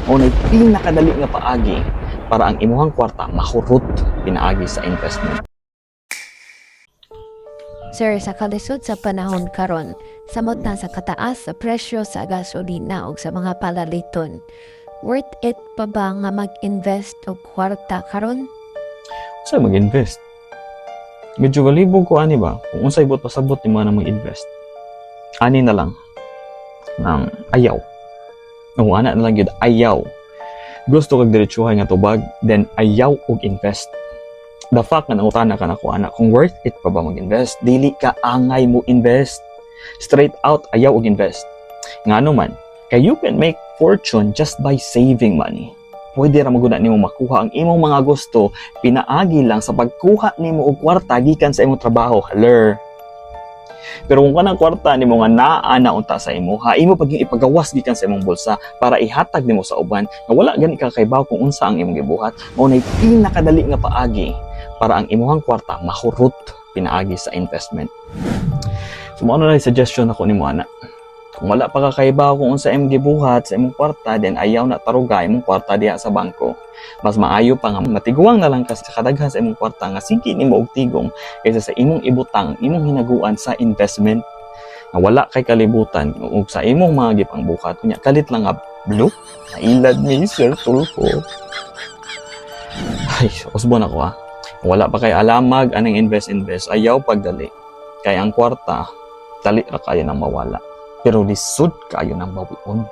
Mao nay pinakadali nga paagi para ang imuhang kwarta mahurot pinaagi sa investment. Sir, sa kalisod sa panahon karon, samot na sa kataas sa presyo sa gasolina ug sa mga palaliton. Worth it pa ba nga mag-invest og kwarta karon? Unsay mag-invest? Medyo galibog ko ani ba? Kung unsay buot pasabot ni mga na mag-invest. Ani na lang. Nang ayaw. O ana na lang gyud, ayaw. Gusto kag diretsuhay nga tubag, then ayaw og invest. The fact nga nangutana ka nako ana kung worth it pa ba mag-invest, dili ka angay mo invest. Straight out, ayaw og invest. Ngano man, kay you can make fortune just by saving money. Pwede ra maguna nimo makuha ang imong mga gusto pinaagi lang sa pagkuha nimo og kwarta gikan sa imong trabaho. Haler. Pero kung kanang kwarta nimo nga naa na unta sa imo, ha, imo pag ipagawas gikan sa imong bulsa para ihatag nimo sa uban nga wala gani ka kaybaw kung unsa ang imong gibuhat, mao nay pinakadali nga paagi para ang imuhang kwarta mahurot pinaagi sa investment. So mao na suggestion ako nimo ana. Kung wala pa ka kaybaw kung unsa imong gibuhat sa imong kwarta, then ayaw na taruga imong kwarta diha sa bangko. Mas maayo pa nga matiguang na lang ka sa kadaghan sa imong kwarta nga sige nimo og tigom kaysa sa imong ibutang imong hinaguan sa investment nga wala kay kalibutan ug sa imong mga gipangbuhat. Unya kalit lang nga blue nailad ni Sir Tulfo. Ay, usbon ako ha. Kung wala pa kay alamag aning invest invest, ayaw pagdali kay ang kwarta dali ra kayo nang mawala pero lisod kayo nang bawion.